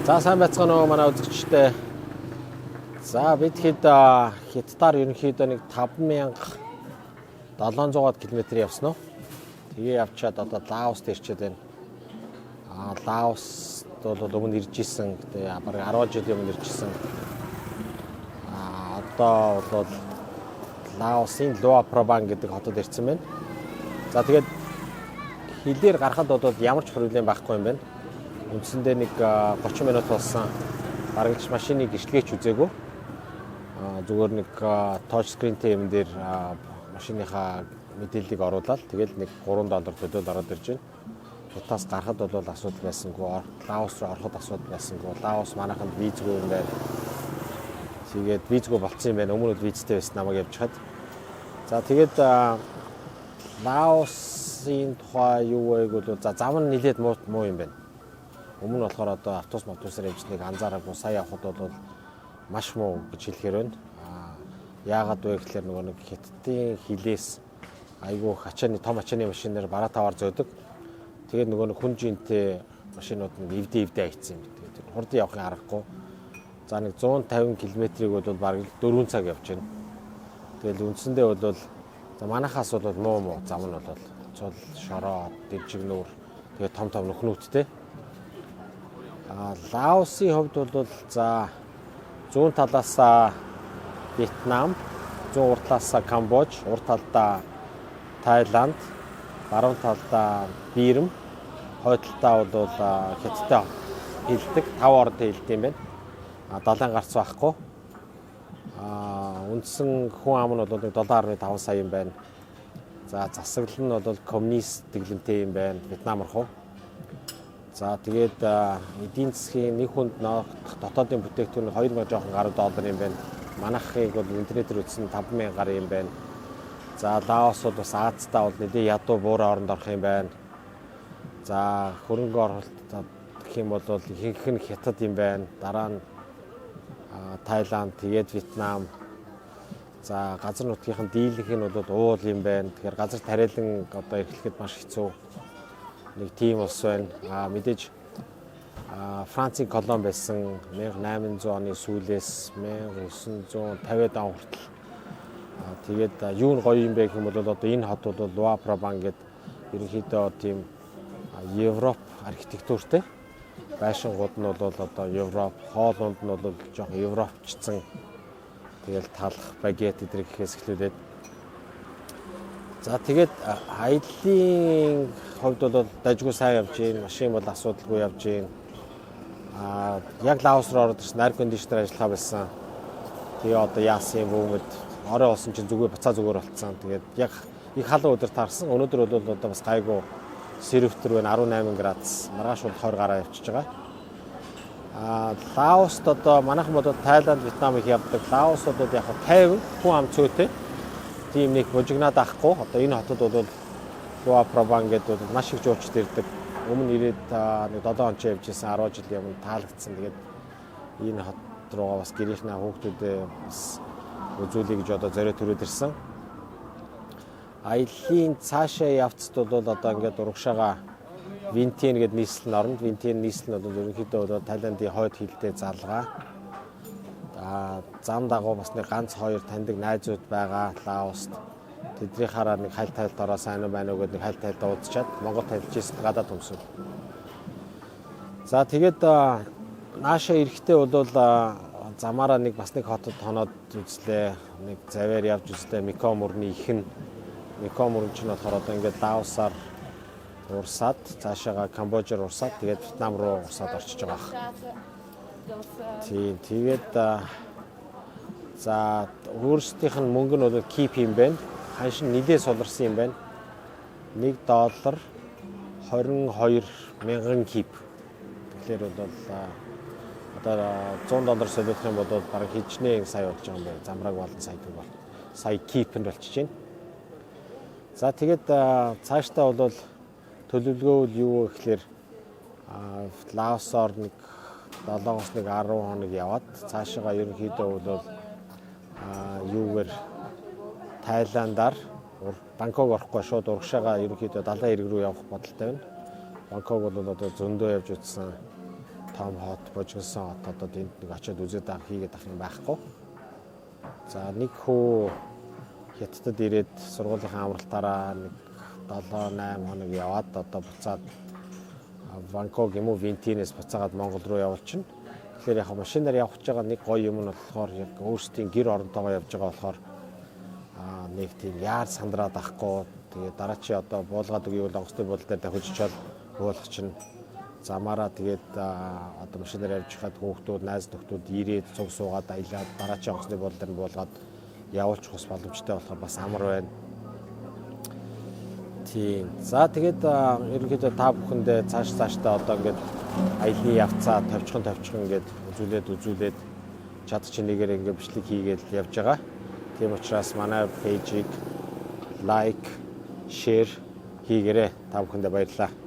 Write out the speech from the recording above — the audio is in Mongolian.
За, сайн байцгаана уу, манай үзэгчдээ. За, бид хэд хятадаар ерөнхийдөө нэг 5700 км явсан уу? Тэгээ явчаад одоо Лаост ирчээд байна. Лаост бол өмнө ирж исэн. Тэгээ бараг 10 жилийн өмнө ирж исэн. Одоо бол Лаосын Луа Прабанг гэдэг хотод ирсэн байна. За, тэгээд хилээр гарахад бол ямар ч проблем байхгүй юм байна. Үндсэндээ нэг 30 минут болсон. Бараг ч машины гэрчлэгээч үзээгүй. Зүгээр нэг touch screen тэй юм дээр машиныхаа мэдээллийг оруулаад, тэгэл нэг 3 доллар төлөөд ороод ирж байна. Хятадаас гарахад бол асуудал байсангүй. Лаос руу ороход асуудал байсангүй. Лаос манайханд визгүй юм байна. Тэгээд визгүй болцсон юм байна. Өмнө нь визтэй байсан намайг явж хаад. За, тэгээд Лаосын тухай юу вэ гэвэл, за, зам нь нилээд муу муу юм байна. Өмнө нь болохоор одоо автобус автобусаар явж нэг анзаараагүй, сая явхад бол маш муу гэж хэлэхээр байна. Яагаад вэ гэхээр нөгөө нэг хятадын хилээс айгүй ачааны, том ачааны машинаар бараа таваар зөөдөг. Тэгээд нөгөө нэг хүн жинтэй машинууд нэг эвдээ эвдээ айцсан юм. Тэгээд хурдан явахын аргагүй. За, нэг 150 км-ийг бол бараг 4 цаг явж байна. Тэгэл үндсэндээ бол, за, манайхаас бол муу муу зам нь бол цул, шороо, дэмжигнүүр, тэгээд том том нүхнүүдтэй. Лаосын хувьд бол, за, зүүн талаасаа Вьетнам, зүүн урд талаасаа Камбож, урд талдаа Таиланд, баруун талдаа Бирм, хойд талдаа бол Хятадтай хилдэг, тав орнтой хилдэг юм байна. Далайн гарц байхгүй. Үндсэн хүн ам нь бол 7.5 сая юм байна. За, засаглал нь бол коммунист дэглэмтэй юм байна. Вьетнам руу. За, тэгээд эдийн засгийн нэг хүнд ногдох дотоодын бүтээгдэхүүн 2000 жоохон гаруй доллар юм байна. Манайхыг бол интернетээр үзсэн 5000 гаруй юм байна. За, Лаос бол бас Азидаа бол нэлээд ядуу буурай оронд орох юм байна. За, хөрөнгө оруулалт гэх юм бол ихэнх нь Хятад юм байна. Дараа нь Таиланд, тэгээд Вьетнам. За, газар нутгийнх нь дийлэнх нь бол уул юм байна. Тэгэхээр газар тариалан одоо эрхлэхэд маш хэцүү. Нэг тийм улс байна. Мэдээж Францын колони байсан, 1800 оны сүүлээс 1950-ад он хүртэл. Тэгээд юу нь гоё юм бэ гэх юм бол одоо энэ хот бол Луа Прабанг гэдэг ерөнхийдөө тийм Европ архитектуртай. Байшингууд нь бол одоо Европ, хоолунд нь бол жоохон европчцсан. Тэгэл талах, багет эдэр гэхээс эхлүүлээд. За, тэгээд аяллын хувьд бол дажгүй сайн явж гин, машин бол асуудалгүй явж гин. Яг Лаос руу ороод ирсэн, air conditioner ажиллахаа байсан. Тэгээ одоо яасан юм бүүмэд орой болсон чинь зүгээр буцаа зүгээр болцсон. Тэгээд яг их халуун өдөр таарсан. Өнөөдөр бол одоо бас гайгүй сэрвтер байна, 18 градус. Маргааш бол 20 гараа явчихж байгаа. Лаост одоо манайхан бодоод Таиланд, Вьетнам их явдаг. Лаос бол яг 50 хүн ам цөөтэй. Тийм нэг бужигнаад ахгүй. Одоо энэ хотод бол Луа Прабанг гэдэг бол маш их жуулчд ирдэг. Өмнө ирээд нэг 7 он ч явж исэн, 10 жилийн өмнө таалагдсан. Тэгээд энэ хот руугаа бас гэрийнхнээ хүүхдүүдээ бас үзүүлье гэж одоо зориод төрөөд ирсэн. Аяллын цаашаа явцад бол одоо ингээд урагшаага Винтен гэдэг нийслэл нь орно. Винтен нийслэл нь бол ерөнхийдөө бол Таиландын хойд хилдэ залгаа. Зам дагуу бас нэг ганц хоёр таньдаг найзууд байгаа Лаост. Тэдний хараа нэг хальт хальт ороо сайн уу байна уу гэдэг нэг хальт хальт уулзчаад, Монгол танилж ирсэн гадаад хүмүүс. За, тэгээд нааша ирэхдээ бол замаараа нэг бас нэг хотод хоноод үзлээ. Нэг заваар явж үзлээ. Меконг мөрний их нь. Меконг мөрөн чинь болохоор одоо ингээд Лаосаар урсаад, цаашаага Камбожаар урсаад, тэгээд Вьетнам руу урсаад орчиж байгаа. Тийм, тэгээд за, өөрсдийнх нь мөнгө нь бол кип юм байна. Ханш нь нилээ суларсан юм байна. 1 доллар 22 мянган кип. Тэгэхээр бол одоо 100 доллар солиодох юм бол бараг хичнээн сая болж байгаа юм байна. Замраг болон сая төгрөг бол сая кипэнд болчихж байна. За, тэгээд цаашдаа бол төлөвлөгөө бол юу вэ гэхээр Лаосоор нэг 7-оос нэг 10 хоног яваад, цаашаага ерөнхийдөө бол юугээр Таиландаар Бангкок орохгүй, шууд урагшаага ерөнхийдөө далайн эрэг рүү явах бодолтой байна. Бангкок бол одоо зөндөө явж үзсэн. Том хот, божигнасан хот, одоо энд нэг очиод үзээд авах, хийгээд авах юм байхгүй. За, нэг хүү Хятадд ирээд сургуулийнхаа амралтаараа нэг 7 8 хоног яваад, одоо буцаад Бангкок юм уу, Винтинээс буцаагаад Монгол руу явуулчихна. Тэгэхээр яг машинаар явах гэж байгаа нэг гоё юм нь болохоор яг өөрсдийн гэр оронтойгоо явж байгаа болохоор нэг тийм яар сандраад ахгүй. Тэгээ дараа чи одоо буулгаад өгье бол онгоцны буудлын дээр давхиж очиод буулгах чинь замаараа. Тэгээд одоо машинаар явж хаад хүүхдүүд, найз нөхдүүд ирээд цуг суугаад аялаад, дараа чи онгоцны буудлын дээр буулгаад явуулчих бас боломжтой болохоор бас амар байна. Тийм. За, тэгээд ерөнхийдөө та бүхэндээ цааш цаашдаа одоо ингээд аялны явцаа товчхон товчхон ингээд үзүүлээд үзүүлээд чадчих нэгээр ингээд бичлэг хийгээд явж байгаа. Тийм учраас манай page ийг like, share хийгээрэй. Та бүхэндээ баярлалаа.